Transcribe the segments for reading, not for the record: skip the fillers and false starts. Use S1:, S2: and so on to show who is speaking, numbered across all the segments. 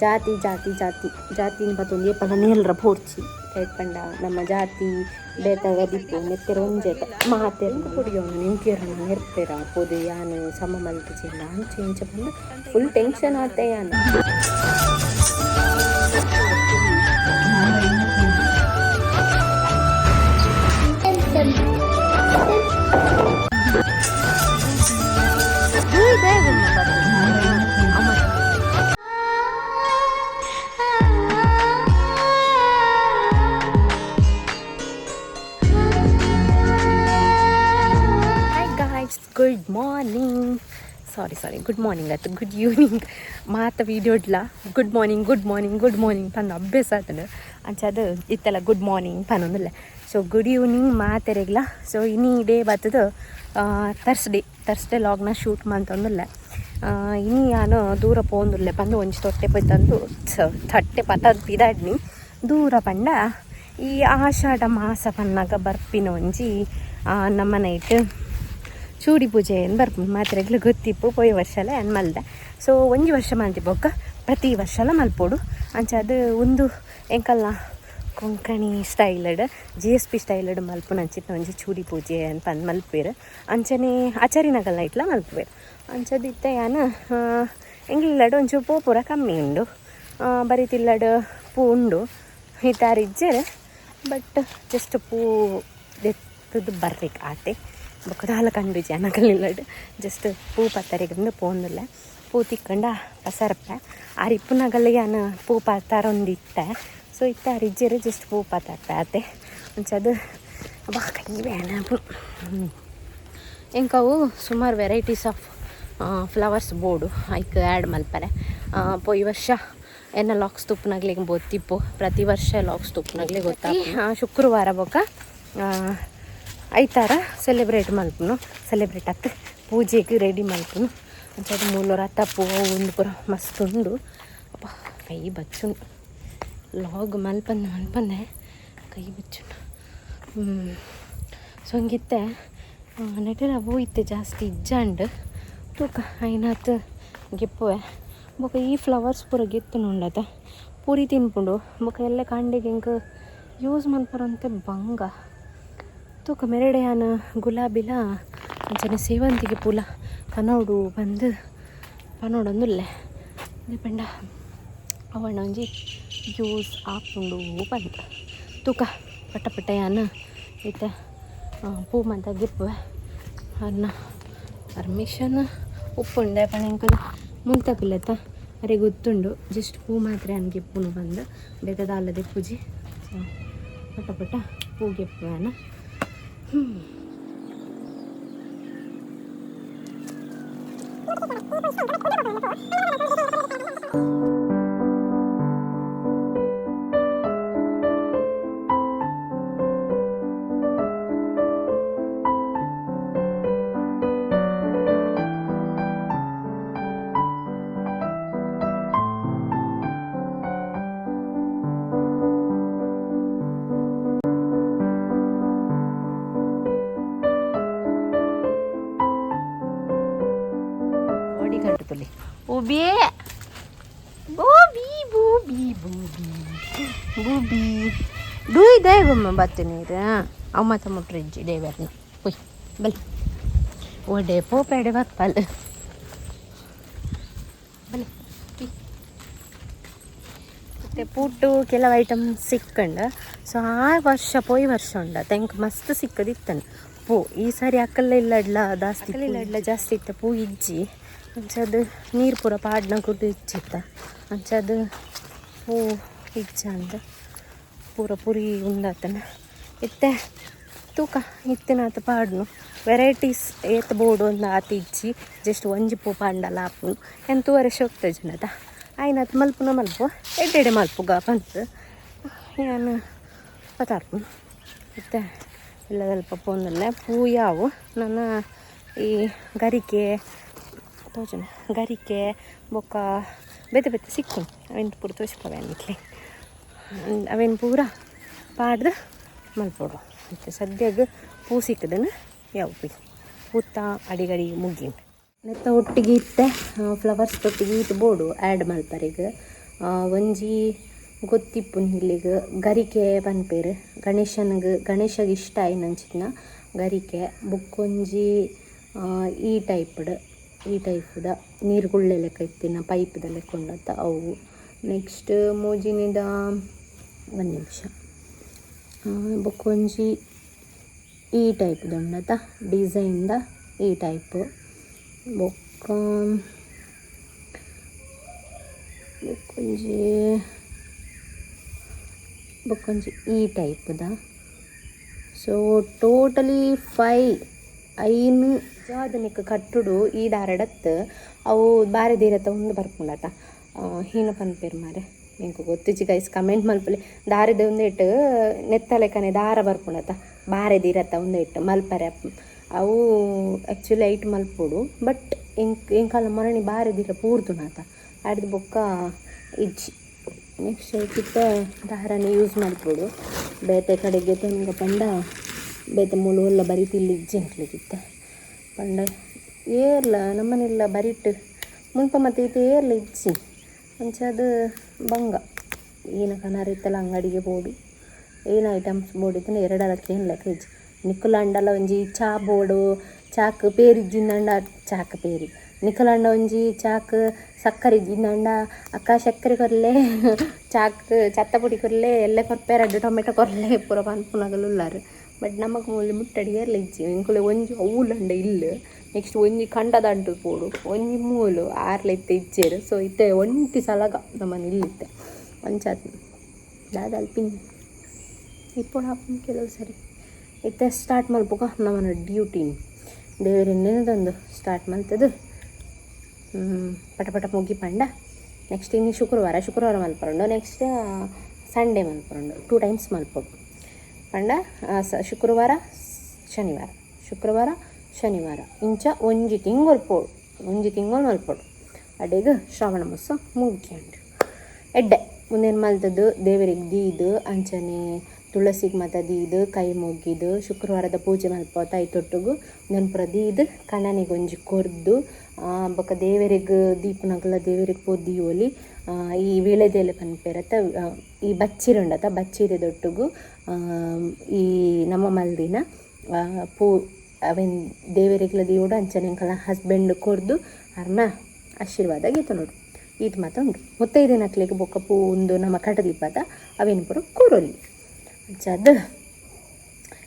S1: ಜಾತಿ ಜಾತಿ ಜಾತಿ ಜಾತಿನ ಪತ್ತೊಂದು ಏಪಲ ನೇಲ್ರ ಪೋರ್ಚಿ ಪಂಡ ನಮ್ಮ ಜಾತಿ ಬೇತಾಗ ದಿಪ್ಪು ನೆತ್ತೆರ ಒಂಜೇತ ಮಾತೆರ್ ಪುಡಿಯೋನು ನಿಂತಿಯರನ ನೆರ್ಪೆರ ಪೋದು ಯಾನು ಸಮ ಮಲ್ತಿಜಿಂಡ ಅಂಚ ಇಂಚ ಪಂಡ ಫುಲ್ ಟೆನ್ಷನ್ ಆತೆ ಯಾನು. Hi guys, good morning. Sorry sorry, good morning ಆಯ್ತು, ಗುಡ್ ಈವ್ನಿಂಗ್. ಮಾತ ವೀಡಿಯೋಡ್ಲ good morning good morning good morning ಪಂದ್ ಅಭ್ಯಾಸ ಆತಂಡು. ಅಂಚ ಅದು ಇತ್ತಲ್ಲ ಗುಡ್ ಮಾರ್ನಿಂಗ್ ಪನ್ನೊಂದಿಲ್ಲ. ಸೊ ಗುಡ್ ಈವ್ನಿಂಗ್ ಮಾತೆರೆಗ್ಲ. ಸೊ ಇನಿ ಡೇ ಬತ್ತದು ಥರ್ಸ್ಡೇ, ಥರ್ಸ್ಡೇ ಲಾಗ್ನ ಶೂಟ್ ಮಂತೊಂದುಲ್ಲೆ. ಇನಿ ಯಾನು ದೂರ ಪೋಂದುಲ್ಲೆ ಪಂದು ಒಂಜಿ ತೊಟ್ಟೆ ಪೋಯ್ತಂದು ತಟ್ಟೆ ಪತದ್ ಪಿದಾಡ್ನಿ. ದೂರ ಪಂಡ ಈ ಆಷಾಢ ಮಾಸ ಪನ್ನಾಗ ಬರ್ಪಿನ ಒಂಜಿ ನಮ್ಮ ನೈಟ್ ಚೂಡಿ ಪೂಜೆ ಬರ್ಪುಂಡು. ಮಾತ್ರೆಗ್ಲ ಗೊತ್ತಿಪ್ಪು, ಪೋಯಿ ವರ್ಷಲ ಯಾನ್ ಮಲ್ದೆ. ಸೊ ಒಂಜಿ ವರ್ಷ ಮಲ್ತಿ ಬೊಕ್ಕ ಪ್ರತಿ ವರ್ಷಲ ಮಲ್ಪೊಡು. ಅಂಚ ಅದು ಒಂದು ಎಂಕಲ್ನ Konkani styled, G S P styled ಮಲ್ಪುನಂಚಿತ್ನ ಒಂಜಿ ಚೂಡಿ ಪೂಜೆ ಅಂತ ಪಂದ್ ಮಲ್ಪುವೆರ್. ಅಂಚನೆ ಆಚಾರಿನಗಲ್ನ ಇಟ್ಲ ಮಲ್ಪುವೆರ್. ಅಂಚದಿತ್ತೆ ಯಾನ್ ಎಂಕ್ಲಿಲ್ಲಡ್ ಒಂಚೂರು ಪೂ ಪೂರ ಕಮ್ಮಿ ಉಂಡು, ಬರಿತಿಲ್ಲಡ್ ಪೂ ಉಂಡು, ಇತ್ತಾರ್ ಇಜ್ಜೆರ್. ಬಟ್ ಜಸ್ಟ್ ಪೂ ದೆತ್ತದು ಬರ್ರಿಕ್ ಆತೆ, ಬೊಕ್ಕ ದಾಲ ಕಂಡುಜಿ ಅನಕಲಿಲ್ಲಡ್. ಜಸ್ಟ್ ಪೂ ಪತ್ತರೆಗ್ ಪೋಂದುಲ್ಲೆ. ಪೂ ತಿಕ್ಕಂಡ ಪಸರ್ಪೆ. ಆರ್ ಇಪ್ಪುನಗಲ್ಲ ಯಾನ್ ಪೂ ಪತ್ತರೊಂದಿತ್ತೆ. ಸೊ ಇತ್ತೆ ಆರ್ ಇಜ್ಜೆರ್, ಜಸ್ಟ್ ಪೂ ಪತ್ತರ್ಪೆ ಆತೆ. ಅಂಚದು ಬಾ ಕೈ ಬೇನೆ. ಎಂಕವು ಸುಮಾರು ವೆರೈಟೀಸ್ ಆಫ್ ಫ್ಲವರ್ಸ್ ಬೋಡು ಐಕ್ ಆ್ಯಡ್ ಮಲ್ಪರೆ. ಪೋಯಿ ವರ್ಷ ಎನ್ನ ಲಾಕ್ಸ್ ತುಪ್ಪುನಗ್ಲಿಗೆ ಗೊತ್ತಿಪ್ಪು, ಪ್ರತಿ ವರ್ಷ ಲಾಕ್ಸ್ ತುಪ್ಪುನಗ್ಲಿಗೆ ಗೊತ್ತಾ. ಶುಕ್ರವಾರ ಬೊಕ್ಕ ಐತಾರ ಸೆಲೆಬ್ರೇಟ್ ಮಲ್ಪುನು, ಸೆಲೆಬ್ರೇಟ್ ಆತ್ ಪೂಜೆಗೆ ರೆಡಿ ಮಲ್ಪುನು. ಅಂಚಾದ್ ಮೂಲು ರಥ ಪೂ ಒಂದು ಪೂರ ಮಸ್ತ್ ಉಂಡು. ಅಪ್ಪ ಕೈ ಬಚ್ಚುಂಡು, ಲಾಗ್ ಮಲ್ಪಂದೆ ಮಲ್ಪಂದೆ ಕೈ ಬಚ್ಚುಂಡು. ಸೊ ಹಂಗಿತ್ತೆ ನೆಟೆಲ ಇತ್ತೆ ಜಾಸ್ತಿ ಇಜ್ಜಾಂಡ್. ತೂಕ ಐನಾತ್ ಗೆಪ್ಪುವೆ. ಬೊಕ ಈ ಫ್ಲವರ್ಸ್ ಪೂರ ಗೆತ್ತುನುಂಡತ ಪೂರಿ ತಿನ್ಪುಂಡು. ಬೊಕ ಎಲ್ಲೆ ಕಾಂಡೆಗ್ ಎಂಕ್ ಯೂಸ್ ಮನ್ಪರಂತೆ ಬಂಗ. ತೂಕ ಮೆರಡೆ ಯಾನ್ ಗುಲಾಬಿಲ ಅಂಚನೆ ಸೇವಂತಿಗೆ ಪೂಲ ಪನೋಡು ಬಂದು ಪನೋಡೊಂದುಲ್ಲೆ. ಪಂಡ ಅವಣ್ಣ ಒಂಜಿ ಯೂಸ್ ಆಪುಂಡು ಪಂದ್. ತೂಕ ಪಟ ಪಟ ಯಾನ್ ಇತ್ತೆ ಪೂ ಮಂತ ಗೆಪ್ಪುವೆ. ಅರ್ನ ಪರ್ಮಿಷನ್ ಉಪ್ಪುಂಡೆ ಪಂಡ ಎಂಕುಲು ಮುಲ್ತಕುಲೆತ ಅರೆ ಗೊತ್ತುಂಡು. ಜಸ್ಟ್ ಪೂ ಮಾತ್ರ ಯಾನ್ ಗೆಪ್ಪುನು ಬಂದು, ಬೇತೆ ದಾಲ ದೆಪ್ಪುಜಿ. ಸೊ ಪಟ ಪಟ ಪೂ ಗೆಪ್ಪುವೆ ಯಾನ್. ಓಡಿ ಉಬಿ ಬೂಬಿ ಬೂಬಿ ಬೂಬಿ ಬೂಬಿ ಡೂಯ್ ದೇಗಮ್ಮ ಬತ್ತೆ ನೀರು ಅಮ್ಮ ತಮ್ಮ ಫ್ರಿಜ್ ದೇವರ್ನ ಪೊಯ್ ಬಲೆ ಒಡೆ ಪೋಪೆಡೆ ಬರ್ಪಲ್ ಬಲೆ. ಮತ್ತು ಪೂಟು ಕೆಲವು ಐಟಮ್ ಸಿಕ್ಕಂಡ. ಸೊ ಆ ವರ್ಷ ಪೋಯಿ ವರ್ಷ ಉಂಡ ತೆಂಕ್ ಮಸ್ತ್ ಸಿಕ್ಕದಿತ್ತನು ಪೂ. ಈ ಸಾರಿ ಅಕ್ಕಲ್ಲ ಇಲ್ಲಡ್ಲ ಜಾಸ್ತಿ ಇಲ್ಲಡ್ಲ ಜಾಸ್ತಿ ಇತ್ತ ಪೂ ಇಜ್ಜಿ. ಅಂಚದು ನೀರು ಪೂರ ಪಾಡ್ನ ಕುಡ್ದು ಇಚ್ಚಿತ್ತ. ಅಂಚದು ಪೂ ಇಜ್ಜ ಅಂದ ಪೂರ ಪುರಿ ಉಂದಾತನ ಇತ್ತೆ. ತೂಕ ಇತ್ತಿನಾತ ಪಾಡ್ನು ವೆರೈಟೀಸ್ ಏತ್ ಬೋಡು ಒಂದು ಆತ ಇಜ್ಜಿ. ಜಸ್ಟ್ ಒಂಜಿ ಪೂ ಪಾಂಡಲ ಆಪುನು ಎಂತ ತೂವರೆ ಶೋಕ್ತ ಜನತ ಆಯ್ನಾತ್ ಮಲ್ಪುನ ಮಲ್ಪು ಎಡ್ಡೆಡೆ ಮಲ್ಪುಗ ಪಂತ್ ಯಾನ್ ಪತಾರ್ಪುನು. ಇತ್ತೆ ಇಲ್ಲದಲ್ಪ ಪೋಂದಲ್ಲ ಪೂ ಯಾವು ನನ್ನ ಈ ಗರಿಕೆ ತೋಜುನ ಗರಿಕೆ ಬೊಕ್ಕ ಬೇತೆ ಬೇತೆ ಸಿಕ್ಕುಂಡು. ಅವೆನ್ ಪೂರ ತೋಜಿಪವೆ ನಿಕ್ಲೆ. ಅವೇನು ಪೂರ ಪಾಡ್ದು ಮಲ್ಪೊಡು. ಮತ್ತು ಸದ್ಯಗ್ ಪೂ ಸಿಕ್ಕದನ ಯಾವ ಪಿ ಪೂತ ಅಡಿಗಡಿ ಮುಗಿಂಡು. ನೆತ್ತ ಒಟ್ಟಿಗೆ ಇತ್ತೆ ಫ್ಲವರ್ಸ್ ತೊಟ್ಟಿಗೆ ಈತ್ ಬೋಡು ಆ್ಯಡ್ ಮಲ್ಪರೆಗ್. ಒಂಜಿ ಗೊತ್ತಿಪ್ಪುನ ಇಲ್ಲಿಗ್ ಗರಿಕೆ ಪನ್ಪೆರ್ ಗಣೇಶನಿಗ್ ಗಣೇಶಗ್ ಇಷ್ಟ ಆಯಿನಂಚಿನ ಗರಿಕೆ ಬೊಕ್ಕೊಂಜಿ ಈ ಟೈಪ್ಡ್ ಈ ಟೈಪ್ದ ನೀರು ಗುಳ್ಳೆ ಲೆಕ್ಕ ಇತ್ತಿನ ಪೈಪ್ದ ಲೆಕ್ಕ ಉಂಡತ್ತ ಅವು. ನೆಕ್ಸ್ಟ್ ಮೂಜಿನೆದ ಒಂದು ನಿಮಿಷ. ಬೊಕ್ಕೊಂಜಿ ಈ ಟೈಪ್ದ ಉಂಡತ್ತ ಡಿಸೈನ್ದ ಈ ಟೈಪ್. ಬೊಕ್ಕ ಬೊಕ್ಕೊಂಜಿ ಬೊಕ್ಕೊಂಜಿ ಈ ಟೈಪ್ದ. ಸೊ ಟೋಟಲಿ 5 ಐನ್ ಜಾದನಿಕ್ ಕಟ್ಟುಡು ಈ ದಾರಡತ್ ಅವು ಬಾರೆ ದೀರತ ಉಂದು ಬರ್ಪುಂಡತ. ಹೀನ ಪನ್ಪೆರ್ ಮಾರೆ, ಎಂಕ್ ಗೊತ್ತಿಜ್ಜಿ ಗೈಸ್, ಕಮೆಂಟ್ ಮಲ್ಪುಲೆ. ದಾರದ ಉಂದೆಟ್ ನೆತ್ತ ಲೆಕ್ಕನೆ ದಾರ ಬರ್ಪುಂಡತ, ಬಾರೆ ದೀರತ ಉಂದೆಟ್ ಮಲ್ಪರೆ. ಅವು ಆ್ಯಕ್ಚುಲಿ ಐಟ್ ಮಲ್ಪೊಡು, ಬಟ್ ಎಂಕ್ ಎಂಕಲ್ನ ಮರಣಿ ಬಾರೆ ದೀರ ಪೂರ್ದುನಾತ ಅಡ್ದು ಬೊಕ್ಕ ಇಜ್ಜಿ. ನೆಕ್ಸ್ಟ್ ಐಕಿತ್ತೆ ದಾರನೆ ಯೂಸ್ ಮಲ್ಪೊಡು. ಬೇತೆ ಕಡೆಗೆ ತನ್ಗ ಪಂಡ ಬೇತೆ ಮೂಲು ಒಲ್ಲ ಬರಿತಿಲ್ಲ ಇಜ್ಜಿ ಎಂಕ್ಲೆಗಿತ್ತೆ. ಪಂಡ ಏರ್ಲ ನಮ್ಮನೆಲ್ಲ ಬರಿಟ್ ಮುಲ್ಪ ಮತ್ತೆ ಇತ್ತೆ ಏರ್ಲ ಇಜ್ಜಿ. ಅಂಚಾದ್ ಬಂಗ ಏನ ಕನರ್ ಇತ್ತಲ್ಲ ಅಂಗಡಿಗೆ ಬೋಡು, ಏನು ಐಟಮ್ಸ್ ಬೋಡು ಇತ್ತಂಡ ಎರಡಲಕ್ಕೆ ಏನು ಲೆಕ್ಕ ಇಜ್ಜಿ. ನಿಕುಲಾಂಡಲ ಒಂಜಿ ಚಾ ಬೋಡು, ಚಾಕ್ ಪೇರ್ ಇಜ್ಜಿಂದಂಡ ಚಾಕ್ ಪೇರಿ, ನಿಕುಲಾಂಡ ಒಂಜಿ ಚಾಕ್ ಸಕ್ಕರೆ ಇಜ್ಜಿಂದಂಡ ಅಕ್ಕ ಸಕ್ಕರೆ ಕೊರ್ಲೆ, ಚಾಕ್ ಚತ್ತ ಪುಡಿ ಕೊರ್ಲೆ, ಎಲ್ಲೆ ಕೊರ್ಪೆ, ರಡ್ಡ್ ಟೊಮೆಟೊ ಕೊರ್ಲೆ ಪೂರ ಪನ್ಪುನಗಲು ಉಲ್ಲಾರು. ಬಟ್ ನಮಕ್ ಮೂಲು ಮುಟ್ಟಡಿ ಏರ್ಲ ಇಜ್ಜಿ. ಎಂಕುಲೆ ಒಂಜಿ ಅವ್ಲಂಡ ಇಲ್ಲ್, ನೆಕ್ಸ್ಟ್ ಒಂಜಿ ಕಂಡದಂಟು ಪೋಡು, ಒಂಜಿ ಮೂಲು ಆರ್ಲ ಇತ್ತೆ ಇಜ್ಜೆರ್. ಸೊ ಇತ್ತೆ ಒಂಟಿ ಸಲಗ ನಮ್ಮನ ಇಲ್ಲಿತ್ತೆ ಅಂಚಾತ್ ದಾದ ಅಲ್ಪಿನಿ ಇಪ್ಪೊಡು ಆಪುಂಡು ಕೆಲವು ಸರಿ. ಇತ್ತೆ ಸ್ಟಾರ್ಟ್ ಮಲ್ಪುಗ ನಮ್ಮನ ಡ್ಯೂಟಿನ್. ದೇವೆರೆನ್ ನೆನೆದೊಂದು ಸ್ಟಾರ್ಟ್ ಮಲ್ತದು ಪಟ ಪಟ ಮುಗಿ ಪಂಡ ನೆಕ್ಸ್ಟ್ ಇನ್ನು ಶುಕ್ರವಾರ ಶುಕ್ರವಾರ ಮಲ್ಪರುಂಡು, ನೆಕ್ಸ್ಟ್ ಸಂಡೇ ಮಲ್ಪರುಂಡು, 2 ಟೈಮ್ಸ್ ಮಲ್ಪೊಡು. ಪಂಡ ಶುಕ್ರವಾರ ಶನಿವಾರ, ಶುಕ್ರವಾರ ಶನಿವಾರ ಇಂಚ ಒಂಜಿ ತಿಂಗೊಲು ಪೋಡು, ಒಂಜಿ ತಿಂಗೊಲು ಮಲ್ಪೊಡು. ಅಡೆಗ್ ಶ್ರಾವಣ ಮಾಸ ಮುಗಿಯುಂಡು. ಎಡ್ಡೆ ಮುಂದೇನು ಮಲ್ತದ್ದು ದೇವರಿಗೆ ದೀದು ಅಂಚನೆ ತುಳಸಿಗೆ ಮಾತ ದೀದು ಕೈ ಮುಗಿದು ಶುಕ್ರವಾರದ ಪೂಜೆ ಮಲ್ಪೊತ ಐತೊಟ್ಟುಗು ನೆನ್ಪುರ ದೀದು ಕಣನಿಗೆ ಒಂಜಿ ಕೊರ್ದು ಬೊಕ ದೇವರಿಗೆ ದೀಪುನಗಲ ದೇವರಿಗೆ ಪೋದು ದೀವೊಲಿ. ಈ ವೀಳ್ಯದೆಲೆ ಪನ್ಪೆರತ, ಈ ಬಚ್ಚಿರೆ ಉಂಡತ ಬಚ್ಚಿರೆದೊಟ್ಟುಗು ಈ ನಮ್ಮ ಮಲ್ದಿನ ಪೂ ಅವೆನ್ ದೇವರಿಗ್ಲ ದೀವೊಡು. ಅಂಚನೆ ಎಂಕಲ್ನ ಹಸ್ಬೆಂಡ್ ಕೊರ್ದು ಅರ್ನ ಆಶೀರ್ವಾದ ಗೆತೊನೊಡು. ಈತ್ ಮಾತ ಉಂಡು. ಮುತ್ತೈದೆನಕ್ಲೆಗ್ ಬೊಕ್ಕ ಪೂ ಉಂದು ನಮ್ಮ ಕಟದೀಪದ ಅವೆನ್ ಪೂರ ಕೊರೊಲಿ. ಅಂಚಾದ್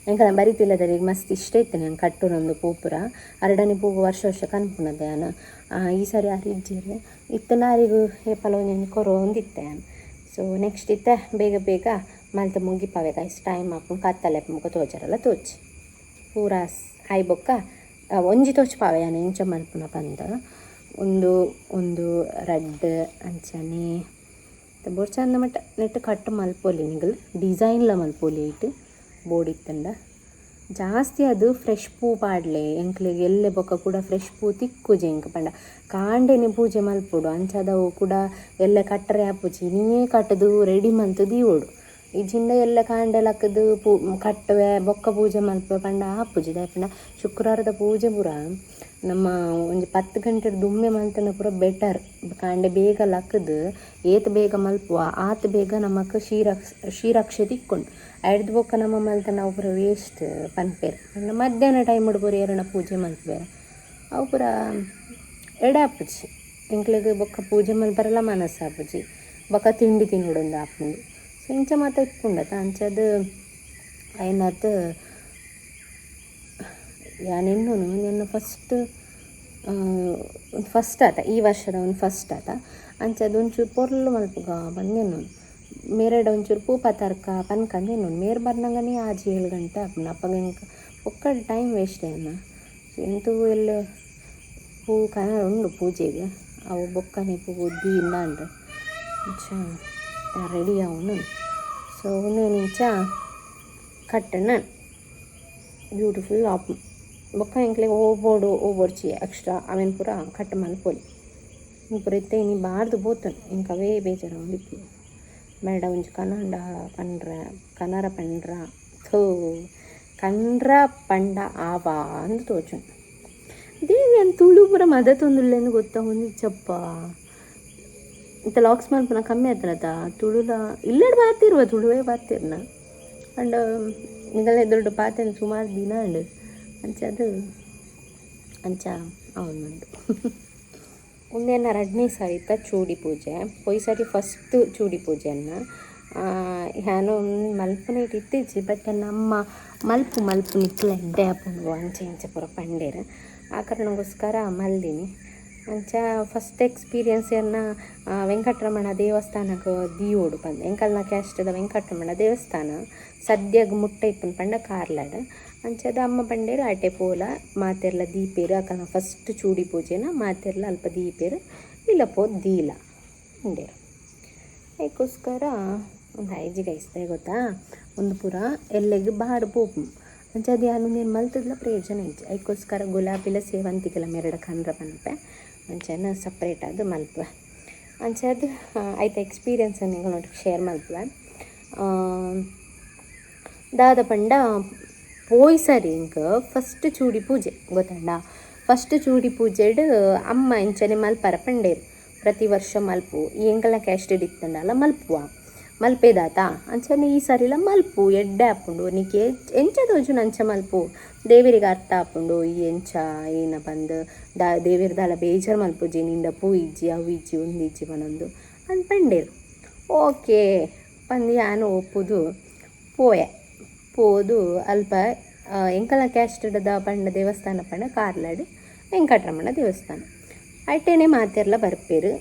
S1: ಎಂಕಲ್ನ ಬರಿತಿಲ್ಲದರಿಗೆ ಮಸ್ತ್ ಇಷ್ಟ ಇತ್ತನೆ ಯಾನ್ ಕಟ್ಟುನೊಂದು ಪೂ ಪೂರ. ಅರಡನೆ ಪೂ ವರ್ಷ ವರ್ಷ ಕನ್ಪುನದ ಯಾನ್. ಈ ಸರಿ ಆರ್ ಇಜ್ಜೆರ್, ಇತ್ತಂಡ ಆರಿಗ್ ಏಪಲ ಒಂಜೊಂಜಿ ಕೊರೊಂದಿತ್ತೆ ಯಾನ್. ಸೊ ನೆಕ್ಸ್ಟ್ ಇತ್ತೆ ಬೇಗ ಬೇಗ ಮಲ್ತ್ ಮುಗಿಪಾವೆ ಗೈಸ್, ಟೈಮ್ ಆಪುಂಡು. ಕತ್ತಲೆ ಮುಗ ತೋಜರಲ್ಲ ತೋಚಿ ಪೂರ ಆಯ್ ಬೊಕ್ಕ ಒಂಜಿ ತೋಚ್ಪಾವೆ ಯಾನ್ ಎಂಚ ಮಲ್ಪುನ ಪಂದ್. ಒಂದು ಒಂದು ರಡ್ಡ್ ಅಂಚನೆ ಬೋಡ್ಚಂದ ಮಟ್ಟ ನೆಟ್ ಕಟ್ ಮಲ್ಪೊಲಿ, ನಿಗಲ್ ಡಿಸೈನ್ಲ ಮಲ್ಪೊಲಿ. ಐಟ್ ಬೋಡಿತ್ತಂಡ ಜಾಸ್ತಿ ಅದು ಫ್ರೆಶ್ ಪೂ ಪಾಡ್ಲೆ. ಎಂಕ್ಲೆಗ್ ಎಲ್ಲೆ ಬೊಕ್ಕ ಕೂಡ ಫ್ರೆಶ್ ಪೂ ತಿಕ್ಕುಜಿ ಎಂಕ್. ಪಂಡ ಕಾಂಡೆನೆ ಪೂಜೆ ಮಲ್ಪೊಡು. ಅಂಚಾದವು ಕೂಡ ಎಲ್ಲೆ ಕಟ್ಟರೆ ಆಪುಜಿ. ಇನಿಯೇ ಕಟ್ಟದು ರೆಡಿ ಮಲ್ತ್ ದೀವೊಡು. ಇಜ್ಜಿಂಡ ಎಲ್ಲೆ ಕಾಂಡೆ ಲಕ್ಕುದು ಪೂ ಕಟ್ಟುವೆ ಬೊಕ್ಕ ಪೂಜೆ ಮಲ್ಪುವೆ ಪಂಡ ಆಪುಜಿ. ದಾಯೆ ಪಂಡ ಶುಕ್ರವಾರದ ಪೂಜೆ ಪೂರ ನಮ್ಮ ಒಂಜಿ 10 ಗಂಟೆ ದುಮ್ಮೆ ಮಲ್ತಂಡ ಪೂರ ಬೆಟರ್. ಕಾಂಡೆ ಬೇಗ ಲಕ್ಕುದು ಏತ್ ಬೇಗ ಮಲ್ಪುವ ಆತ್ ಬೇಗ ನಮಕ್ ಕ್ಷೀರಾಕ್ಷೆ ತಿಕ್ಕುಂಡು. ಐಡ್ದ್ ಬೊಕ್ಕ ನಮ್ಮ ಮಲ್ತಂಡ ಅವು ಪೂರ ವೇಸ್ಟ್ ಪನ್ಪೆರ್. ಪಂಡ ಮಧ್ಯಾಹ್ನ ಟೈಮ್ ಪೂರ ಏರನ ಪೂಜೆ ಮಲ್ಪುವೆರ್, ಅವು ಪೂರ ಎಡೆ ಆಪುಜಿ ಎಂಕ್ಲೆಗ್. ಬೊಕ್ಕ ಪೂಜೆ ಮಲ್ಪರೆಲ ಮನಸ್ಸು ಆಪುಜಿ, ಬೊಕ್ಕ ತಿಂಡಿ ತಿನೊಡೊಂದು ಆಪುಂಡು. ಸೊ ಇಂಚ ಮಾತ ಇಪ್ಪುಂಡತ. ಅಂಚಾದ್ ಐನಾತ್ ಯಾನ್ ಎನ್ನುನು ಎನ್ನ ಫಸ್ಟ್ ಫಸ್ಟ್ ಆತ, ಈ ವರ್ಷದ ಒಂದು ಫಸ್ಟ್ ಆತ. ಅಂಚಾದ್ ಒಂಚೂರು ಪೊರ್ಲು ಮಲ್ಪುಗ ಪಂದ್ ಎನ್ನುನು. ಮೇರೆಡ ಒಂಚೂರು ಪೂ ಪತರ್ಕ ಪನ್ಕಂದು ಎನ್ನುನು. ಮೇರ್ ಬರ್ನಗನೇ 6-7 ಗಂಟೆ ಆಪುಂಡು. ಅಪಗ ಎಂಕ್ ಬೊಕ್ಕ ಟೈಮ್ ವೇಸ್ಟ್ ಅನ್ನ. ಸೊ ಎಂತು ಎಲ್ಲೆ ಪೂ ಕನರ ಉಂಡು ಪೂಜೆಗ್, ಅವು ಬೊಕ್ಕನೆ ಪೂ ದೀಂಡ ಅಂಚ ರೆಡಿ ಆವೊಂದು. ಸೊ ಉಂದೆನ್ ಇಂಚ ಕಟ್ಟಣ ಬ್ಯೂಟಿಫುಲ್ ಆಪುಂಡು. ಬೊಕ್ಕ ಎಂಕ್ಲೆಗ್ ಓ ಬೋಡು ಓ ಬೋಡ್ಚಿ ಎಕ್ಸ್ಟ್ರಾ ಅವೆನ್ ಪೂರ ಕಟ್ ಮಲ್ಪೊಲಿ. ಪೂರ ಇತ್ತೆ ಇನಿ ಬಾರ್ದು ಪೋತುಂಡು. ಎಂಕ್ ಅವೇ ಬೇಜಾರಾವೊಂದಿಪ್ಪುಂಡು. ಮೇಡ ಒಂಜಿ ಕನಂಡ ಪಂಡ್ರ ಕನರ ಪಂಡ್ರ ಥೋ ಕಂಡ್ರ ಪಂಡ ಆವಾ ಅಂದ್ ತೋಜುಂಡು. ದೇವಿ ಯಾನ್ ತುಳು ಪೂರ ಮದತೊಂದುಲ್ಲೆಂದ್ ಗೊತ್ತಾವೊಂದಿಜ್ಜಪ್ಪ. ಇತ್ತೆ ಲಾಕ್ಸ್ ಮಲ್ಪುನ ಕಮ್ಮಿ ಆತನತ ತುಳುಲ ಇಲ್ಲಡ್ ಬಾತಿರುವ ತುಳುವೇ ಬಾತಿರ್ನ ಅಂಡ್ ನಿಗಲ ಎದುರುಡು ಪಾತೆನ್ ಸುಮಾರು ದಿನ ಅಂಡ್ ಅಂಚ ಅದು ಅಂಚ ಅವನುಂಡು. ಉಂದೆನ್ನ ರಡ್ಡನೇ ಸಾರಿತ ಚೂಡಿ ಪೂಜೆ. ಪೋಯಿ ಸಾರಿ ಫಸ್ಟ್ ಚೂಡಿ ಪೂಜೆಯನ್ನ ಯಾನು ಮಲ್ಪುನೇಟ್ ಇತ್ತಿಜ್ಜಿ, ಬಟ್ ನಮ್ಮ ಮಲ್ಪು ಮಲ್ಪು ನಿಕ್ಲ ಎಡ್ಡೆ ಆಪುಂಡು ಅಂಚ ಇಂಚ ಪೂರ ಪಂಡೇರ್. ಆ ಕಾರಣಕ್ಕೋಸ್ಕರ ಮಲ್ದಿನಿ. ಅಂಚ ಫಸ್ಟ್ ಎಕ್ಸ್ಪೀರಿಯನ್ಸ್ ಎನ್ನ ವೆಂಕಟರಮಣ ದೇವಸ್ಥಾನಕ್ಕೆ ದಿಯೋಡು ಪಂದ್. ಎಂಕಲ್ನ ಕ್ಯಾಸ್ಟದ ವೆಂಕಟರಮಣ ದೇವಸ್ಥಾನ ಸದ್ಯಗ್ ಮುಟ್ಟ ಇಪ್ಪುನ ಪಂಡ ಕಾರ್ಲಡ್. ಅಂಚದ ಅಮ್ಮ ಪಂಡೇರು ಆಟೆ ಪೋಲ ಮಾತೆರ್ಲ ದೀಪೇರು, ಅಕಲ್ನ ಫಸ್ಟ್ ಚೂಡಿ ಪೂಜೆನ ಮಾತೆರ್ಲ ಅಲ್ಪ ದೀಪೇರು ಇಲ್ಲ ಪೋ ದೀಲ ಪಂಡೇರು. ಅದಕ್ಕೋಸ್ಕರ ಒಂದು ಐಜಿ ಗೈಸ್ದೆ ಗೊತ್ತಾ, ಒಂದು ಪೂರ ಎಲ್ಲೆಗ್ ಬಾಡ್ ಪೋಪು. ಅಂಚ ಅದು ಯಾನ್ ಉಂದೆನ್ ಮಲ್ತುದ್ಲ ಪ್ರಯೋಜನ ಇಜ್ಜಿ. ಅದಕ್ಕೋಸ್ಕರ ಗುಲಾಬಿಲ ಸೇವಂತಿಗೆಲ ಮೆರಡ ಕಂದ್ರ ಪನ್ಪೆ, ಅಂಚನ ಸಪ್ರೇಟ್ ಆದ್ ಮಲ್ಪುವೆ. ಅಂಚಾದ್ ಐತ ಎಕ್ಸ್ಪೀರಿಯನ್ಸ್ ನಿಕಲ್ನೊಟ್ಟಿಗೆ ಶೇರ್ ಮಲ್ಪುವೆ. ದಾದ ಪಂಡ ಪೋಯಿ ಸರಿ ಎಂಕ್ ಫಸ್ಟ್ ಚೂಡಿ ಪೂಜೆ ಗೊತ್ತಂಡ. ಫಸ್ಟ್ ಚೂಡಿ ಪೂಜೆಡ್ ಅಮ್ಮ ಇಂಚನೆ ಮಲ್ಪರ ಪಂಡೇರು, ಪ್ರತಿ ವರ್ಷ ಮಲ್ಪು ಎಂಕಲ್ನ ಕ್ಯಾಸ್ಟೆಡ್ ಇತ್ತುಂಡಲ ಮಲ್ಪುವ ಮಲ್ಪೇದಾತ, ಅಂಚನೆ ಈ ಸರಿಲ ಮಲ್ಪು ಎಡ್ಡೆ ಆಪುಂಡು, ನಿಕ್ಕೆ ಎಂಚ ತೋಜುನ ಅಂಚ ಮಲ್ಪು, ದೇವೆರಿಗೆ ಅರ್ಥ ಆಪುಂಡು ಈ ಎಂಚ ಏನ ಪಂದ್ ದಾ ದೇವೆರ್ ದಾಲ ಬೇಜಾರು ಮಲ್ಪುಜಿ, ನಿಂಡ ಪೂ ಇಜ್ಜಿ ಅವು ಇಜ್ಜಿ ಉಂದು ಇಜ್ಜಿ ಪನೊಂದು ಅಂದ್ ಪಂಡೇರು. ಓಕೆ ಪಂದ್ ಯಾನ್ ಒಪ್ಪುದು ಪೋಯೆ. ಪೋದು ಅಲ್ಪ ಎಂಕಲ್ನ ಕ್ಯಾಸ್ಟೆಡ್ದ ಪಂಡ ದೇವಸ್ಥಾನ ಪಂಡ ಕಾರ್ಲಡ್ ವೆಂಕಟರಮಣ ದೇವಸ್ಥಾನ. ಐಟೇನೆ ಮಾತೆರ್ಲ ಬರ್ಪೇರು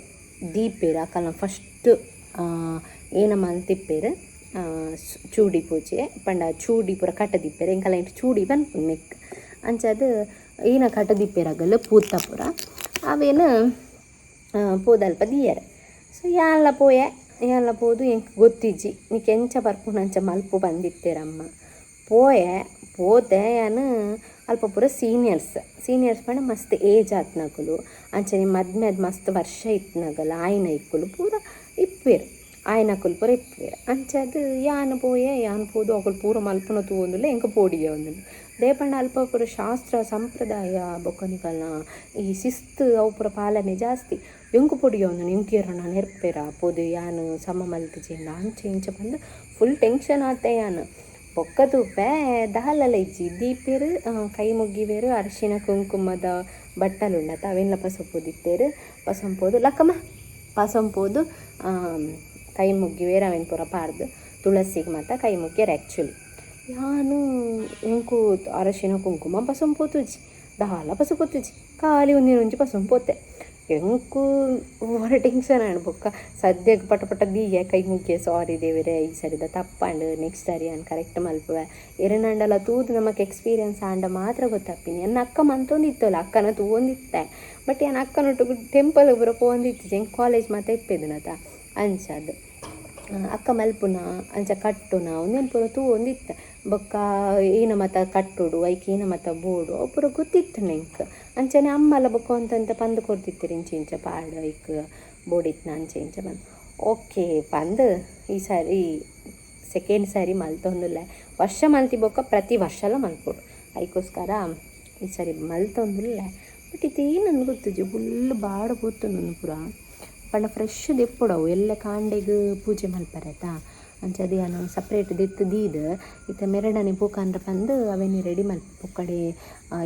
S1: ದೀಪೇರು, ಅಕಲ್ನ ಫಸ್ಟ್ ಏನ ಮಲ್ತಿಪ್ಪೇರು ಚೂಡಿ ಪೂಜೆ ಪಂಡ ಚೂಡಿ ಪೂರ ಕಟ್ಟದಿಪ್ಪೇರು. ಎಂಕಲ್ನ ಐಟ್ ಚೂಡಿ ಪನ್ಪುನು ಮೆಕ್. ಅಂಚಾದ್ ಏನ ಕಟ್ಟದಿಪ್ಪೇರು ಅಗಲ್ ಪೂತ ಪೂರ ಅವೇನು ಪೋದಲ್ಪ ದೀಯೆರೆ. ಸೊ ಯಾನ್ಲ ಪೋಯೆ, ಯಾನ್ಲ ಪೋದು ಎಂಕ್ ಗೊತ್ತಿಜ್ಜಿ ನಿಕ್ ಎಂಚ ಬರ್ಪುಂಡು ಅಂಚ ಮಲ್ಪು ಪಂದಿತ್ತೇರಮ್ಮ. ಪೋಯೆ ಪೋತೆ ಯಾನ್ ಅಲ್ಪ ಪೂರ ಸೀನಿಯರ್ಸ್ ಸೀನಿಯರ್ಸ್ ಪಂಡ ಮಸ್ತ್ ಏಜ್ ಆತ್ನಕುಲು, ಅಂಚನೆ ಮದ್ಮೆ ಆದ್ ಮಸ್ತ್ ವರ್ಷ ಇತ್ನಗಲ್ ಆಯಿನೈಕುಲು ಪೂರ ಇಪ್ಪೆರ್, ಆಯಿನಕುಲು ಪೂರ ಇಪ್ಪೆರ್. ಅಂಚಾದ್ ಯಾನ್ ಪೋಯೆ, ಯಾನ್ ಪೋದು ಅಕುಲು ಪೂರ ಮಲ್ಪುನ ತೂವೊಂದುಲ್ಲೆ, ಎಂಕ್ ಪೋಡಿಗೆ ಆವೊಂದುಂಡು. ದಾಯೆ ಪಂಡ ಅಲ್ಪ ಪೂರ ಶಾಸ್ತ್ರ ಸಂಪ್ರದಾಯ ಬೊಕ್ಕ ನಿಕಲ್ನ ಈ ಶಿಸ್ತು ಅವು ಪೂರ ಪಾಲನೆ ಜಾಸ್ತಿ. ಎಂಕ್ ಪೋಡಿಗೆ ಆವೊಂದುಂಡು, ಎಂಕ್ ಏರನ ನೆರ್ಪೆರ ಪೋದು ಯಾನ್ ಸಮ ಮಲ್ತಿಜಿಂಡ ಅಂಚ ಇಂಚ ಪಂದ್ ಫುಲ್ ಟೆನ್ಷನ್ ಆತೆ ಯಾನ್. ಬೊಕ್ಕ ತೂಪೆ ದಾಲಲ ಇಜ್ಜಿ, ದೀಪೆರ್ ಕೈ ಮುಗ್ಗಿವೆರ್, ಅರಿಶಿನ ಕುಂಕುಮದ ಬಟ್ಟಲುಂಡತ ಅವೆನ್ಲ ಪಸಪೋದಿತ್ತೆರ್. ಪಸಂಪೋದು ಲಕ್ಕಮ್ಮ ಪಸಂಪೋದು ಕೈ ಮುಗ್ಗಿವೆರ್, ಅವೆನ್ ಪೂರ ಪಾಡ್ದ್ ತುಳಸಿಗೆ ಮಾತ ಕೈ ಮುಗ್ಗಿಯರ್. ಆ್ಯಕ್ಚುಲಿ ಯಾನು ಎಂಕು ಅರಶಿನ ಕುಂಕುಮ ಪಸಂಪೋತುಜಿ, ದಾಲ ಪಸಪೋತುಜಿ, ಖಾಲಿ ಒಂದಿನೊಂಜಿ ಪಸಂಪೋತೆ. ಎಂಕು ಓವರ್ ಟೆನ್ಷನ್ ಆಂಡ್. ಬೊಕ್ಕ ಸದ್ಯಕ್ಕೆ ಪಟ ಪಟ ದೀಯೆ ಕೈ ಮುಗ್ಗಿಯೆ, ಸಾರಿ ದೇವೆರೆ ಈ ಸರಿದ ತಪ್ಪಾಂಡ್, ನೆಕ್ಸ್ಟ್ ಸಾರಿ ಯಾನ್ ಕರೆಕ್ಟ್ ಮಲ್ಪುವೆ. ಎರೆನಾಂಡಲ ತೂದು ನಮಕ್ ಎಕ್ಸ್ಪೀರಿಯನ್ಸ್ ಆಂಡ ಮಾತ್ರ ಗೊತ್ತಾಪಿನಿ. ಎನ್ನ ಅಕ್ಕ ಮಂತೊಂದಿತ್ತಲ್ಲ, ಅಕ್ಕನ ತೂವೊಂದಿತ್ತೆ, ಬಟ್ ಯಾನ್ ಅಕ್ಕನೊಟ್ಟುಗು ಟೆಂಪಲ್ ಪೂರ ಪೋವೊಂದಿತ್ತಿಜಿ, ಎಂಕ್ ಕಾಲೇಜ್ ಮಾತ ಇಪ್ಪೆದಿನತ. ಅಂಚಾದ್ ಅಕ್ಕ ಮಲ್ಪುನ ಅಂಚ ಕಟ್ಟುನ ಉಂದೆನ್ ಪೂರ ತೂವೊಂದಿತ್ತೆ. ಬೊಕ್ಕ ಏನ ಮಾತ ಕಟ್ಟೊಡು ಐಕ್ ಏನ ಮಾತ ಬೋಡು ಅವು ಪೂರ ಗೊತ್ತಿತ್ತುಂಡು ಎಂಕ್. ಅಂಚನೆ ಅಮ್ಮಲ ಬೊಕ್ಕ ಒಂತೊಂತೆ ಪಂದ್ ಕೊರ್ದಿತ್ತೆರ್, ಇಂಚ ಇಂಚ ಪಾಡು ಐಕ್ ಬೋಡಿತ್ನ ಅಂಚ ಇಂಚ ಪಂದ್. ಓಕೆ ಪಂದ್ ಈ ಸಾರಿ ಸೆಕೆಂಡ್ ಸಾರಿ ಮಲ್ತೊಂದುಲ್ಲೆ. ವರ್ಷ ಮಲ್ತಿ ಬೊಕ್ಕ ಪ್ರತಿ ವರ್ಷಲ ಮಲ್ಪೊಡು, ಐಕೋಸ್ಕರ ಈ ಸಾರಿ ಮಲ್ತೊಂದುಲ್ಲೆ. ಬಟ್ ಇತ್ತೆ ಏನಂದ್ ಗೊತ್ತುಜಿ, ಫುಲ್ ಬಾಡ ಪೋತುಂಡು ಪೂರ. ಪಂಡ ಫ್ರೆಶ್ ದೆಪ್ಪೊಡು ಅವು ಎಲ್ಲೆ ಕಾಂಡೆಗ್ ಪೂಜೆ ಮಲ್ಪರೆತ. ಅಂಚಾದ್ ಯಾನ್ ಸಪ್ರೇಟ್ ದೆತ್ತ್ ದೀದ್ ಇತ್ತೆ ಮೆರಡನೆ ಪೂಕಂದ್ರ ಪಂದ್ ಅವೆನ್ ರೆಡಿ ಮಲ್ಪ ಪೊಕ್ಕಡೆ.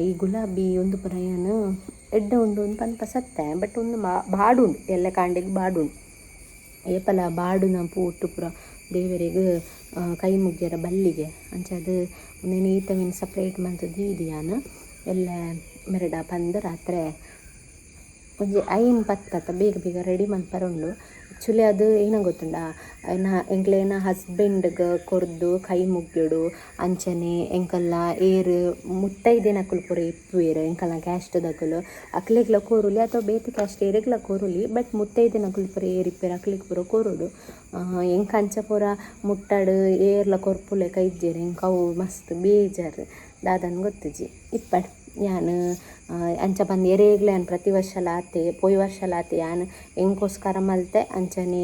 S1: ಈ ಗುಲಾಬಿ ಉಂದು ಪೂರ ಯಾನ್ ಎಡ್ಡೆ ಉಂಡು ಅಂದ್ ಪನ್ಪ ಸತ್ತೆ, ಬಟ್ ಉಂದು ಬಾಡುಂಡು, ಎಲ್ಲೆ ಕಾಂಡೆಗ್ ಬಾಡುಂಡು. ಏಪಲ ಬಾಡುನ ಪೂಟು ಪೂರ ದೇವೆರೆಗ್ ಕೈ ಮುಗ್ಯರ ಬಲ್ಲಿಗೆ. ಅಂಚಾದ್ ಉಂದೆನ್ ಈತವೆನ್ ಸಪ್ರೇಟ್ ಮಲ್ತ್ ದೀದ್ ಯಾನ್ ಎಲ್ಲೆ ಮೆರಡ ಪಂದ್ ರಾತ್ರೆ ಒಂಜಿ 5 ಪತ್ತತ್ತ ಬೇಗ ಬೇಗ ರೆಡಿ ಮಲ್ಪರೆ ಉಂಡು. ಆ್ಯಕ್ಚುಲಿ ಅದು ಏನ ಗೊತ್ತುಂಡಾ, ಎನ್ನ ಎಂಕ್ಲೆನ ಹಸ್ಬೆಂಡ್ಗ್ ಕೊರ್ದು ಕೈ ಮುಗ್ಯೊಡು. ಅಂಚನೆ ಎಂಕಲ್ನ ಏರ್ ಮುತ್ತೈದೆನಕುಲು ಪೂರ ಇಪ್ಪುವೆರ್ ಎಂಕಲ್ನ ಕ್ಯಾಸ್ಟ್ದಕುಲು, ಅಕ್ಲೆಗ್ಲ ಕೊರೊಲಿ ಅಥವಾ ಬೇತೆ ಕ್ಯಾಸ್ಟ್ ಏರೆಗ್ಲ ಕೊರೊಲಿ, ಬಟ್ ಮುತ್ತೈದೆನಕುಲು ಪೂರ ಏರ್ ಇಪ್ಪೆರ್ ಅಕ್ಲೆಗ್ ಪೂರ ಕೊರೊಡು. ಎಂಕ್ ಅಂಚ ಪೂರ ಮುಟ್ಟಡ್ ಏರ್ಲ ಕೊರ್ಪುಲೆಕ ಇಜ್ಜೆರ್, ಎಂಕ್ ಅವು ಮಸ್ತ್ ಬೇಜಾರ್ ದಾದನ್ ಗೊತ್ತುಜಿ. ಇಪ್ಪಡ್ ಯಾನ್ ಅಂಚ ಪಂದ್ ಎರೆಗ್ಲ ಯಾನ್ ಪ್ರತಿ ವರ್ಷಲ ಆತೆ, ಪೋಯಿ ವರ್ಷಲ ಆತೆ ಯಾನ್ ಎಂಕೋಸ್ಕರ ಮಲ್ತೆ. ಅಂಚನೆ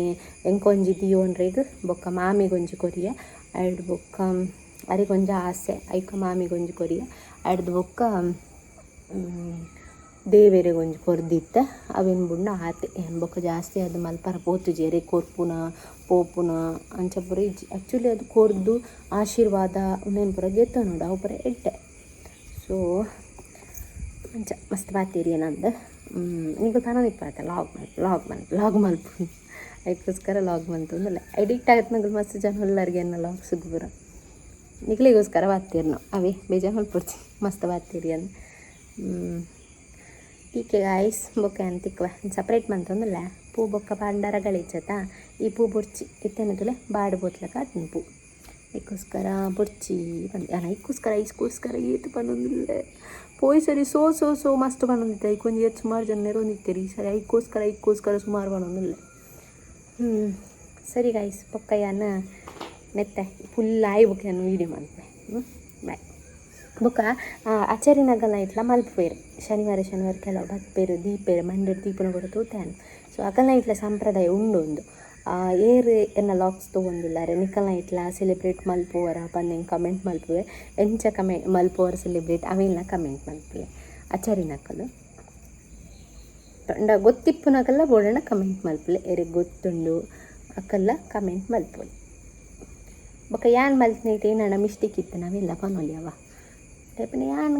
S1: ಎಂಕೊಂಜಿ ದಿಯೋನ್ರೆಗ್ ಬೊಕ್ಕ ಮಾಮಿಗೊಂಜಿ ಕೊರಿಯೆ, ಐಡ್ ಬೊಕ್ಕ ಅರೆಗೊಂಜಿ ಆಸೆ ಐಕ ಮಾಮಿಗೊಂಜಿ ಕೊರಿಯೆ, ಐಡ್ದ್ ಬೊಕ್ಕ ದೇವೆರೆಗ್ ಒಂಜಿ ಕೊರ್ದಿತ್ತೆ. ಅವೆನ್ ಬುಡ್ಂಡ ಆತೆ. ಯಾನ್ ಬೊಕ್ಕ ಜಾಸ್ತಿ ಅದು ಮಲ್ಪರ ಪೋತುಜಿ. ಎರೆಗ್ ಕೊರ್ಪುನ ಪೋಪುನ ಅಂಚ ಪೂರ ಇಜ್ಜಿ. ಆಕ್ಚುಲಿ ಅದು ಕೊರ್ದು ಆಶೀರ್ವಾದ ಉಂದೆನ್ ಪೂರ ಗೆತ್ತೊನೊಡು ಅವು ಪೂರ ಎಡ್ಡೆ. ಸೊ ಅಂಚ ಮಸ್ತ್ ಪಾತೆರಿಯೆ ನಂದು. ನಿಕುಲು ಪನೊಂದಿಪ್ಪುವತ್ತ ಲಾಗ್ ಮಲ್ಪು ಲಾಗ್ ಮಲ್ಪು ಲಾಗ್ ಮಲ್ಪು. ಐಕ್ಕೋಸ್ಕರ ಲಾಗ್ ಮಲ್ತೊಂದುಲ್ಲೆ. ಎಡಿಕ್ಟ್ ಆಗತ್ನಗುಲು ಮಸ್ತ್ ಜನ ಉಲ್ಲರ್ಗೆ ಎನ್ನ ಲಾಗ್ಸ್ಗ್ ಪೂರ. ನಿಕ್ಲೆಗೋಸ್ಕರ ಪಾತೆರ್ನು ಅವೇ ಬೇಜಾರು ಮಲ್ಪೊಡ್ಚಿ ಮಸ್ತ್ ಪಾತೆರಿಯನ್. ಟೀಕೆ ಗಾಯ್ಸ್, ಬೊಕ್ಕ ಯಾನ್ ತಿಕ್ಕುವ. ಸಪ್ರೇಟ್ ಮಂತೊಂದುಲ್ಲೆ. ಪೂ ಬೊಕ್ಕ ಪಾಂಡರ ಗಲೀಜತ. ಈ ಪೂ ಬೊರ್ಚಿ ಇತ್ತೆನೆ ತೂಲೆ ಬಾಡ್ ಪೋತ್ಲಕ ಆತ್ಂಡ್ ಪೂ. ಐಕ್ಕೋಸ್ಕರ ಬೊರ್ಚಿ ಪಂದ್ ಯಾನ್ ಐಕ್ಕೋಸ್ಕರ ಐಸ್ಕೋಸ್ಕರ ಏತ್ ಪನೊಂದುಲ್ಲೆ. ಪೋಯಿ ಸರಿ so so so ಮಸ್ತ್ ಪನೊಂದಿತ್ತೆ. ಐಕ್ ಒಂಜಿ ಏತ್ ಸುಮಾರು ಜನ ನೆರೊಂದಿತ್ತೆರ್. ಈ ಸರಿ ಐಕ್ಕೋಸ್ಕರ ಐಕ್ಕೋಸ್ಕರ ಸುಮಾರು ಪನೊಂದುಲ್ಲೆ. ಸರಿ ಗಾಯ್ಸ್, ಬೊಕ್ಕ ಯಾನ್ ನೆತ್ತೆ ಫುಲ್ ಆಯಿ ಬೊಕ್ಕ ಯಾನ್ ವೀಡಿಯೋ ಮಲ್ಪೆ. ಬಾಯ್. ಬೊಕ್ಕ ಅಚರಿನಗಲ್ನ ಇಟ್ಲ ಮಲ್ಪುವೆರ್. ಶನಿವಾರ ಶನಿವಾರ ಕೆಲವು ಬತ್ಪೆರ್ ದೀಪೆರ್ ಮಂಡೆಡ್ ದೀಪುನ ಕೂಡ ತೂತೆ. ಸೊ ಅಕಲ್ನ ಇಟ್ಲ ಸಂಪ್ರದಾಯ ಉಂಡು ಉಂದು. ಏರ್ ಎನ್ನ ಲಾಗ್ಸ್ ತೂವೊಂದುಲ್ಲಾರೆ ನಿಕಲ್ನ ಇಟ್ಲ ಸೆಲೆಬ್ರೇಟ್ ಮಲ್ಪುವರ ಪಂದ್ ಎಂಕ್ ಕಮೆಂಟ್ ಮಲ್ಪುವೆ. ಎಂಚ ಕಮೆಂಟ್ ಮಲ್ಪುವರ ಸೆಲೆಬ್ರೇಟ್ ಅವೆನ್ಲ ಕಮೆಂಟ್ ಮಲ್ಪುವೆ. ಅಚರಿನಕುಲು ಪಂಡ ಗೊತ್ತಿಪ್ಪುನಕಲ್ಲ ಬೋಡಂಡ ಕಮೆಂಟ್ ಮಲ್ಪುಲೆ. ಎರೆಗ್ ಗೊತ್ತುಂಡು ಅಕಲ್ಲ ಕಮೆಂಟ್ ಮಲ್ಪೊಲಿ. ಬೊಕ್ಕ ಯಾನ್ ಮಲ್ತಿನೈಟ್ ಏನಂಡ ಮಿಸ್ಟೇಕ್ ಇತ್ತು ನಾವೆಲ್ಲ ಪನೊಲಿ ಅವ. ದಾಯೆ ಯಾನ್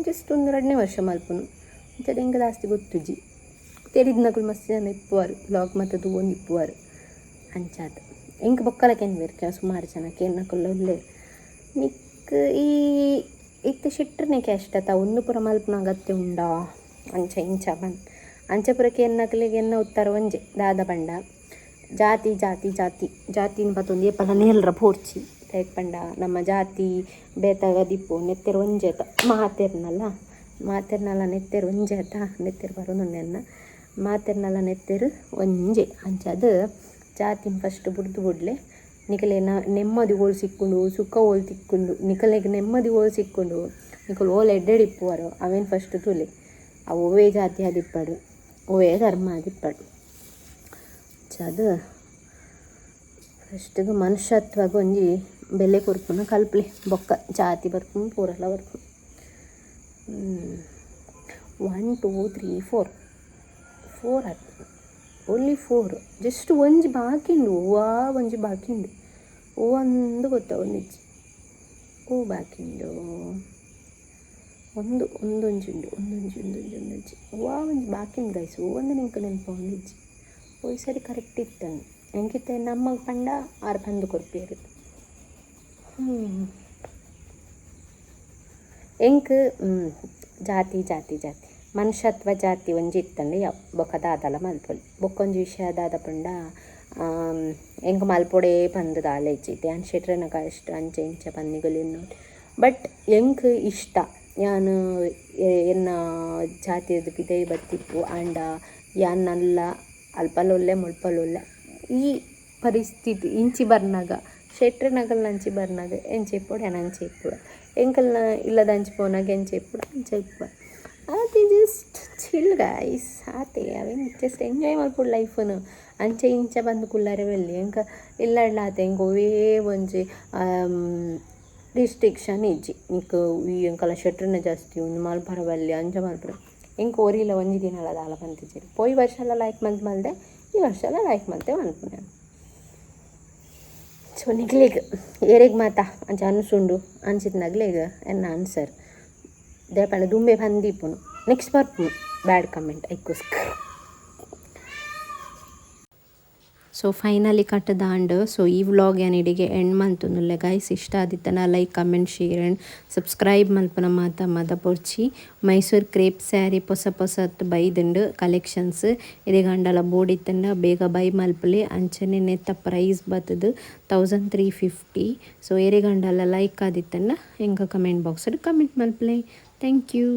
S1: ಜಸ್ಟ್ ಒಂದು ರಡ್ಡನೇ ವರ್ಷ ಮಲ್ಪುನು. ಅಂಚಾದ್ ಎಂಕ್ ಜಾಸ್ತಿ ಗೊತ್ತುಜಿ. ತೆರಿದ್ನಕುಲು ಮಸ್ತ್ ಜನ ಇಪ್ಪುವರು, ಲಾಗ್ ಮಾತ ತೂವೊಂದು ಇಪ್ಪುವರು. ಅಂಚಾದ್ ಎಂಕ್ ಬೊಕ್ಕಲ ಕೆನ್ವೆರ್ ಸುಮಾರು ಜನ ಕೇನ್ನಕುಲು ಉಲ್ಲೆರ್. ನಿಕ್ಕ್ ಈ ಇತ್ತೆ ಶೆಟ್ರ್ನೆ ಕ್ಯಾಸ್ಟ್ ಅತ್ತ ಉಂದು ಪೂರ ಮಲ್ಪುನ ಅಗತ್ಯ ಉಂಡಾ ಅಂಚ ಇಂಚ ಪಂದ್ ಅಂಚ ಪೂರ ಕೇನ್ನಕುಲೆಗ್ ಎನ್ನ ಉತ್ತರ ಒಂಜೆ ದಾದ ಪಂಡ ಜಾತಿ ಜಾತಿ ಜಾತಿ ಜಾತಿನ್ ಪತೊಂದು ಏಪಲ ನೇಲ್ರ ಪೋಡ್ಚಿ. ದಾಯೆಗ್ ಪಂಡ ನಮ್ಮ ಜಾತಿ ಬೇತೆ ದಿಪ್ಪು ನೆತ್ತೆರ್ ಒಂಜೆ ಅತ ಮಾತೆರ್ನಲ ಮಾತೆರ್ನಲ ನೆತ್ತೆರ್ ಒಂಜೆ ಅತ ನೆತ್ತೆರ್ ಬರೊಂದುಂಡು ಎನ್ನ ಮಾತೆರ್ನಲ ನೆತ್ತೆರ್ ಒಂಜೆ. ಅಂಚಾದ್ ಜಾತಿನ್ ಫಸ್ಟ್ ಬುಡ್ದು ಬುಡ್ಲೆ. ನಿಕಲೆನ ನೆಮ್ಮದಿ ಓಲು ಸಿಕ್ಕುಂಡು, ಸುಖ ಓಲು ತಿಕ್ಕುಂಡು, ನಿಕಲೆಗ್ ನೆಮ್ಮದಿ ಓಲು ಸಿಕ್ಕುಂಡು, ನಿಕುಲು ಓಲು ಎಡ್ಡೆಡ್ ಇಪ್ಪುವರೋ ಅವೆನ್ ಫಸ್ಟ್ ತೂಲೆ. ಅವು ಒವ್ವೇ ಜಾತಿ ಆದಿಪ್ಪಡ್ ಒವ್ವೇ ಧರ್ಮ ಆದಿಪ್ಪಡ್. ಅಂಚಾದ್ ಫಸ್ಟ್ಗ್ ಮನುಷ್ಯತ್ವಗ್ ಒಂಜಿ ಬೆಲೆ ಕೊರ್ಪುನ ಕಲ್ಪುಲೆ. ಬೊಕ್ಕ ಜಾತಿ ಬರ್ಪುಂಡು ಪೂರಲ ಬರ್ಪುಂಡು. 1 2 3 4 4 ಆತ್ ಓನ್ಲಿ 4 ಜಸ್ಟ್ ಒಂಜಿ ಬಾಕಿ ಉಂಡು. ಒವ್ವಾ ಒಂಜಿ ಬಾಕಿ ಉಂಡು. ಒವ್ವಂದು ಗೊತ್ತಾವೊಂದಿಜ್ಜಿ. ಓ ಬಾಕಿ ಉಂಡು ಒಂದು ಒಂದೊಂಜಿ ಉಂಡು ಒಂದೊಂಜಿ ಒಂದೊಂಜಿ ಒಂದೊಂಜಿ ಒವ್ವಾ ಒಂಜಿ ಬಾಕಿ ಉಂಡು ಗೈಸ್. ಒವ್ವಂದು ಎಂಕ್ ನೆನಪಾವೊಂದಿಜ್ಜಿ. ಪೋಯಿ ಸರಿ ಕರೆಕ್ಟ್ ಇತ್ತಂದು ಎಂಕಿತ್ತೆ ನಮ್ಮಗ್ ಪಂಡ ಆರ್ ಪಂದ್ ಕೊರ್ಪೆರ್. ಎಂಕ್ ಜಾತಿ ಜಾತಿ ಜಾತಿ ಮನುಷ್ಯತ್ವ ಜಾತಿ ಒಂಜಿ ಇತ್ತಂಡ ಯಾವು ಬೊಕ್ಕ ದಾದಲ ಮಲ್ಪೊಲಿ. ಬೊಕ್ಕೊಂಜಿ ವಿಷಯ ದಾದ ಪಂಡ ಎಂಕ್ ಮಲ್ಪೊಡೇ ಪಂದ್ ದಾಲ ಇಜ್ಜಿ. ಇತ್ತೆ ಯಾನ್ ಶೆಟ್ರೆನ ಕಷ್ಟ ಅಂಚ ಇಂಚ ಪನ್ನಿಗಲು ಎನ್ನೊಲಿ. ಬಟ್ ಎಂಕ್ ಇಷ್ಟ ಯಾನ್ ಎನ್ನ ಜಾತಿಯದ್ದು ಪಿದಯಿ ಬತ್ತಿಪ್ಪು ಆಂಡ ಯಾನ್ ನಲ್ಲ ಅಲ್ಪಲ ಉಲ್ಲೆ ಮುಲ್ಪಲ ಉಲ್ಲೆ. ಈ ಪರಿಸ್ಥಿತಿ ಇಂಚಿ ಬರ್ನಗ ಶೆಟ್ರೆನಗಲ್ನ ಅಂಚಿ ಬರ್ನಗ ಎಂಚ ಇಪ್ಪೊಡು ಯಾನ್ ಅಂಚ ಇಪ್ಪುವೆ. ಎಂಕಲ್ನ ಇಲ್ಲದ ಅಂಚಿ ಪೋನಾಗ ಎಂಚ ಇಪ್ಪೊಡು ಅಂಚ ಇಪ್ಪುವೆ. ಆತೆ just chill guys ಆತೆ. ಅವೆನ್ ಜಸ್ಟ್ ಎಂಜಾಯ್ ಮಲ್ಪೊಡು ಲೈಫ್ನು. ಅಂಚ ಇಂಚ ಬಂದು ಕುಲ್ಲರೆ ಬಲ್ಲಿ. ಎಂಕ ಇಲ್ಲಡ್ಲ ಆತೆ ಎಂಕ್ ಒವ್ವೇ ಒಂಜಿ ರಿಸ್ಟ್ರಿಕ್ಷನ್ ಇಜ್ಜಿ. ನಿಕ್ ಈ ಎಂಕಲ ಶೆಟ್ರನ ಜಾಸ್ತಿ ಉಂದು ಮಲ್ಪರ ಬಲ್ಲಿ ಅಂಚ ಮಲ್ಪರ ಎಂಕ್ ಒರಿಲ ಒಂಜಿ ದಿನಲ ದಾಲ ಪಂತಿಜೆರ್. ಪೋಯಿ ವರ್ಷಲ ಲೈಕ್ ಮಲ್ತ್ ಮಲ್ದೆ ಈ ವರ್ಷಲ ಲೈಕ್ ಮಲ್ತೆ ಮನ್ಪುನೆ. ಸೊ ನಿಕ್ಲೆಗ್ ಏರೆಗ್ ಮಾತ ಅಂಚ ಅನ್ಸುಂಡು ಅಂಚಿತ್ನಗ್ಲೆಗ್ ಎನ್ನ ಆನ್ಸರ್. ದಾಯೆ ಪಂಡ ದುಂಬೆ ಪಂದಿಪ್ಪುನು ನೆಕ್ಸ್ಟ್ ಬರ್ಪುನು ಬ್ಯಾಡ್ ಕಮೆಂಟ್ ಐಕ್ಕೋಸ್ಕರ. ಸೊ ಫೈನಲಿ ಕಟ್ಟದಾಂಡ್. ಸೊ ಈ ವ್ಲಾಗ್ ಯಾನ್ ಇಡೆಗೆ ಎಂಡ್ ಮಲ್ತೊಂದುಲ್ಲೆ ಗೈಸ್. ಇಷ್ಟ ಆದಿತ್ತನ like comment share and subscribe ಮಲ್ಪುನ ಮಾತ ಮದಪೊಡ್ಚಿ. ಮೈಸೂರು ಕ್ರೇಪ್ ಸ್ಯಾರಿ ಪೊಸ ಪೊಸತ್ ಬೈದುಂಡು ಕಲೆಕ್ಷನ್ಸ್. ಇರೆಗ್ ಬೋಡಿತ್ತಂಡ ಬೇಗ ಬೈ ಮಲ್ಪುಲೆ. ಅಂಚನೆ ನೆತ್ತ ಪ್ರೈಸ್ ಬತ್ತುದು 1350. ಸೊ ಎರೆಗಂಡಲ ಲೈಕ್ ಆದಿತ್ತಂಡ ಎಂಕ comment box comment ಮಲ್ಪುಲೆ. Thank you.